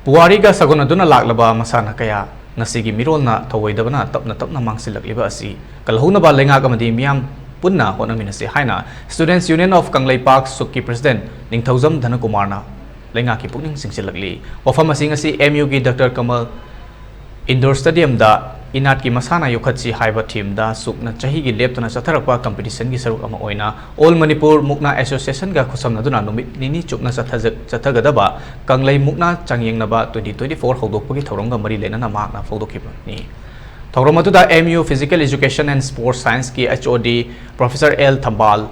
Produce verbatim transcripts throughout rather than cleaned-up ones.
ꯄꯨꯋꯥꯔꯤꯒ ꯁꯥꯒꯣꯟꯅꯗꯨꯅ ꯂꯥꯛꯂꯕ ꯃꯁꯥꯟꯅ ꯀꯌꯥ ꯉꯁꯤꯒꯤ ꯃꯤꯔꯣꯜꯅ ꯊꯧꯑꯣꯏꯗꯕꯅ ꯇꯞꯅ ꯇꯞꯅ ꯃꯥꯡꯁꯤꯜꯂꯛꯂꯤꯕ ꯑꯁꯤ ꯀꯜꯍꯧꯅꯕ ꯂꯩꯉꯥꯛ ꯑꯃꯗꯤ ꯃꯤꯌꯥꯝ ꯄꯨꯟꯅ ꯍꯣꯠꯅꯃꯤꯟꯅꯁꯤ ꯍꯥꯏꯅ Students' Union of Kangleipak ꯁꯨꯛꯀꯤ President ꯅꯤꯡꯊꯧꯖꯝ ꯙꯅꯀꯨꯃꯥꯔꯅ ꯂꯩꯉꯥꯛꯀꯤ ꯄꯨꯛꯅꯤꯡ ꯆꯤꯡꯁꯤꯜꯂꯛꯂꯤ꯫ ꯋꯥꯐꯝ ꯑꯁꯤ ꯉꯁꯤ M U ꯒꯤ Doctor Kamal Indoor Stadium ꯗ ꯏꯅꯥꯠꯀꯤ ꯃꯁꯥꯟꯅ ꯌꯣꯛꯈꯠꯁꯤ ꯍꯥꯏꯕ theme ꯗ ꯁꯨꯛꯅ ꯆꯍꯤꯒꯤ ꯂꯦꯞꯇꯅ ꯆꯠꯊꯔꯛꯄ competition ꯒꯤ ꯁꯔꯨꯛ ꯑꯃ ꯑꯣꯏꯅ All Manipur Mukna Association ꯒ ꯈꯨꯠꯁꯝꯅꯗꯨꯅ ꯅꯨꯃꯤꯠ ꯅꯤꯅꯤ ꯆꯨꯞꯅ ꯆꯠꯊꯖ-, ꯆꯠꯊꯒꯗꯕ ꯀꯪꯂꯩ ꯃꯨꯛꯅꯥ ꯆꯥꯡꯌꯦꯡꯅꯕ twenty twenty-four ꯍꯧꯗꯣꯛꯄꯒꯤ ꯊꯧꯔꯝꯒ ꯃꯔꯤ ꯂꯩꯅꯅ ꯃꯍꯥꯛꯅ ꯐꯣꯡꯗꯣꯛꯈꯤꯕꯅꯤ꯫ ꯊꯧꯔꯝ ꯑꯗꯨꯗ M U Physical Education and Sports Science ꯀꯤ H O D Professor L ꯊꯝꯕꯥꯜ,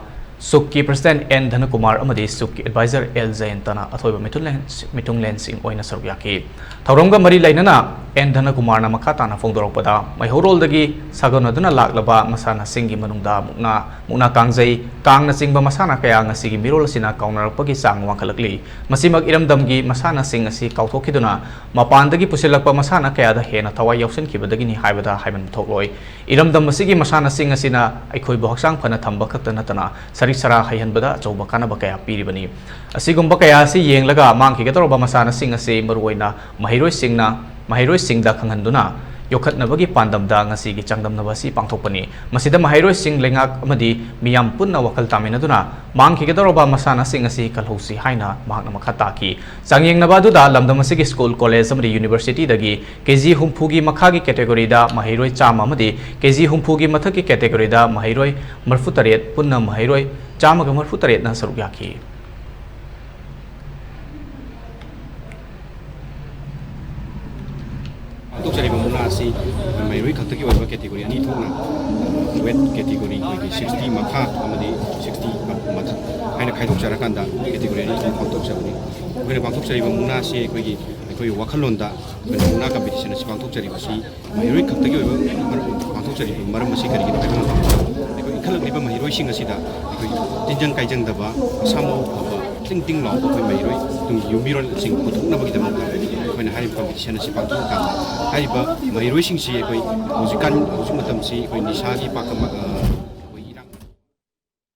ꯁꯨꯛꯀꯤ President N ꯙꯅꯀꯨꯃꯥꯔ ꯑꯃꯗꯤ ꯁꯨꯛꯀꯤ Advisor L ꯖꯌꯟꯇꯅ ꯑꯊꯣꯏꯕ ꯃꯤꯊꯨꯡꯂꯦꯟ-, ꯃꯤꯊꯨꯡꯂꯦꯟꯁꯤꯡ ꯑꯣꯏꯅ ꯁꯔꯨꯛ ꯌꯥꯈꯤ꯫ ꯊꯧꯔꯝꯒ ꯃꯔꯤ ꯂꯩꯅꯅ N ꯙꯅꯀꯨꯃꯥꯔꯅ ꯃꯈꯥ ꯇꯥꯅ ꯐꯣꯡꯗꯣꯔꯛꯄꯗ, ꯃꯩꯍꯧꯔꯣꯜꯗꯒꯤ ꯁꯥꯒꯣꯟꯅꯗꯨꯅ ꯂꯥꯛꯂꯕ ꯃꯁꯥꯟꯅꯁꯤꯡꯒꯤ ꯃꯅꯨꯡꯗ ꯃꯨꯛꯅꯥ, ꯃꯨꯛꯅꯥ ꯀꯥꯡꯖꯩ, ꯀꯥꯡꯅꯆꯤꯡꯕ ꯃꯁꯥꯟꯅ ꯀꯌꯥ ꯉꯁꯤꯒꯤ ꯃꯤꯔꯣꯜ ꯑꯁꯤꯅ ꯀꯥꯎꯅꯔꯛꯄꯒꯤ ꯆꯥꯡ ꯋꯥꯡꯈꯠꯂꯛꯂꯤ꯫ ꯃꯁꯤꯃꯛ ꯏꯔꯝꯗꯝꯒꯤ ꯃꯁꯥꯟꯅꯁꯤꯡ ꯑꯁꯤ ꯀꯥꯎꯊꯣꯛꯈꯤꯗꯨꯅ ꯃꯄꯥꯟꯗꯒꯤ ꯄꯨꯁꯤꯜꯂꯛꯄ ꯃꯁꯥꯟꯅ ꯀꯌꯥꯗ ꯍꯦꯟꯅ ꯊꯋꯥꯏ ꯌꯥꯎꯁꯤꯟꯈꯤꯕꯗꯒꯤꯅꯤ ꯍꯥꯏꯕꯗ ꯍꯥꯏꯃꯟꯕ ꯊꯣꯛꯂꯣꯏ꯫ ꯏꯔꯝꯗꯝ ꯑꯁꯤꯒꯤ ꯃꯁꯥꯟꯅꯁꯤꯡ ꯑꯁꯤꯅ ꯑꯩꯈꯣꯏꯕꯨ ꯍꯛꯆꯥꯡ ꯐꯅ ꯊꯝꯕ ꯈꯛꯇ ꯅꯠꯇꯅ ꯁꯔꯤꯛ ꯁꯔꯥ ꯍꯩꯍꯟꯕꯗ ꯑꯆꯧꯕ ꯀꯥꯟꯅꯕ ꯀꯌꯥ ꯄꯤꯔꯤꯕꯅꯤ꯫ ꯑꯁꯤꯒꯨꯝꯕ ꯀꯌꯥ ꯑꯁꯤ ꯌꯦꯡꯂꯒ ꯃꯥꯡꯈꯤꯒꯗꯧꯔꯕ ꯃꯁꯥꯟꯅꯁꯤꯡ ꯑꯁꯤ ꯃꯔꯨꯑꯣꯏꯅ ꯃꯍꯩꯔꯣꯏꯁꯤꯡꯅ, ꯃꯍꯩꯔꯣꯏꯁꯤꯡꯗ ꯈꯪꯍꯟꯗꯨꯅ ꯌꯣꯛꯈꯠꯅꯕꯒꯤ ꯄꯥꯟꯗꯝꯗ ꯉꯁꯤꯒꯤ ꯆꯥꯡꯗꯝꯅꯕ ꯑꯁꯤ ꯄꯥꯡꯊꯣꯛꯄꯅꯤ꯫ ꯃꯁꯤꯗ ꯃꯍꯩꯔꯣꯏꯁꯤꯡ, ꯂꯩꯉꯥꯛ ꯑꯃꯗꯤ ꯃꯤꯌꯥꯝ ꯄꯨꯟꯅ ꯋꯥꯈꯜ ꯇꯥꯃꯤꯟꯅꯗꯨꯅ ꯃꯥꯡꯈꯤꯒꯗꯧꯔꯕ ꯃꯁꯥꯟꯅꯁꯤꯡ ꯑꯁꯤ ꯀꯜꯍꯧꯁꯤ ꯍꯥꯏꯅ ꯃꯍꯥꯛꯅ ꯃꯈꯥ ꯇꯥꯈꯤ꯫ ꯆꯥꯡꯌꯦꯡꯅꯕ ꯑꯗꯨꯗ ꯂꯝꯗꯝ ꯑꯁꯤꯒꯤ school, college ꯑꯃꯗꯤ university ꯗꯒꯤ K G ꯍꯨꯝꯐꯨꯒꯤ ꯃꯈꯥꯒꯤ category ꯗ ꯃꯍꯩꯔꯣꯏ ꯆꯥꯝꯃ ꯑꯃꯗꯤ K G ꯍꯨꯝꯐꯨꯒꯤ ꯃꯊꯛꯀꯤ category ꯗ ꯃꯍꯩꯔꯣꯏ ꯃꯔꯤꯐꯨꯇꯔꯦꯠ, ꯄꯨꯟꯅ ꯃꯍꯩꯔꯣꯏ ꯆꯥꯝꯃꯒ ꯃꯔꯤꯐꯨꯇꯔꯦꯠꯅ ꯁꯔꯨꯛ ꯌꯥꯈꯤ꯫ ꯄꯥꯡꯊꯣꯛꯆꯔꯤꯕ ꯃꯨꯛꯅꯥ ꯑꯁꯤ ꯃꯍꯩꯔꯣꯏ ꯈꯛꯇꯒꯤ ꯑꯣꯏꯕ category ꯑꯅꯤ ꯊꯣꯛꯅ, weight category ꯑꯩꯈꯣꯏꯒꯤ sixty ꯃꯈꯥ ꯑꯃꯗꯤ sixty ꯃꯊꯛ ꯍꯥꯏꯅ ꯈꯥꯏꯗꯣꯛꯆꯔꯀꯥꯟꯗ category ꯑꯅꯤ ꯊꯣꯛꯅ ꯄꯥꯡꯊꯣꯛꯆꯕꯅꯤ꯫ ꯑꯩꯈꯣꯏꯅ ꯄꯥꯡꯊꯣꯛꯆꯔꯤꯕ ꯃꯨꯛꯅꯥ ꯑꯁꯤ ꯑꯩꯈꯣꯏꯒꯤ, ꯑꯩꯈꯣꯏꯒꯤ ꯋꯥꯈꯜꯂꯣꯟꯗ ꯑꯩꯈꯣꯏꯅ ꯃꯨꯛꯅꯥ competition ꯑꯁꯤ ꯄꯥꯡꯊꯣꯛꯆꯔꯤꯕ ꯑꯁꯤ ꯃꯍꯩꯔꯣꯏ ꯈꯛꯇꯒꯤ ꯑꯣꯏꯕ ꯃꯔꯝ, ꯄꯥꯡꯊꯣꯛꯆꯔꯤꯕ ꯃꯔꯝ ꯑꯁꯤ ꯀꯔꯤꯒꯤꯅꯣ ꯍꯥꯏꯕ ꯃꯇꯝꯗ, ꯑꯩꯈꯣꯏ ꯏꯟꯈꯠꯂꯛꯂꯤꯕ ꯃꯍꯩꯔꯣꯏꯁꯤꯡ ꯑꯁꯤꯗ ꯑꯩꯈꯣꯏ ꯇꯤꯟꯖꯪ ꯀꯥꯏꯖꯪꯗꯕ, ꯃꯁꯥ ꯃꯎ ꯐꯕ, ꯇꯤꯡ ꯇꯤꯡ ꯂꯥꯎꯕ ꯑꯩꯈꯣꯏ ꯃꯍꯩꯔꯣꯏ ꯇꯨꯡꯒꯤ ꯌꯨꯝꯕꯤꯔꯣꯜꯁꯤꯡ ꯄꯨꯊꯣꯛꯅꯕꯒꯤꯗꯃꯛꯇ ꯑꯩꯈꯣꯏꯅ ꯍꯥꯏꯔꯤꯕ competition ꯑꯁꯤ ꯄꯥꯡꯊꯣꯛꯑꯀꯥꯟꯗ, ꯍꯥꯏꯔꯤꯕ ꯃꯍꯩꯔꯣꯏꯁꯤꯡꯁꯤ ꯑꯩꯈꯣꯏ ꯍꯧꯖꯤꯛꯀꯥꯟ, ꯍꯧꯖꯤꯛ ꯃꯇꯝꯁꯤ ꯑꯩꯈꯣꯏ ꯅꯤꯁꯥꯒꯤ ꯄꯥꯛꯇ ꯃ-, ꯑ,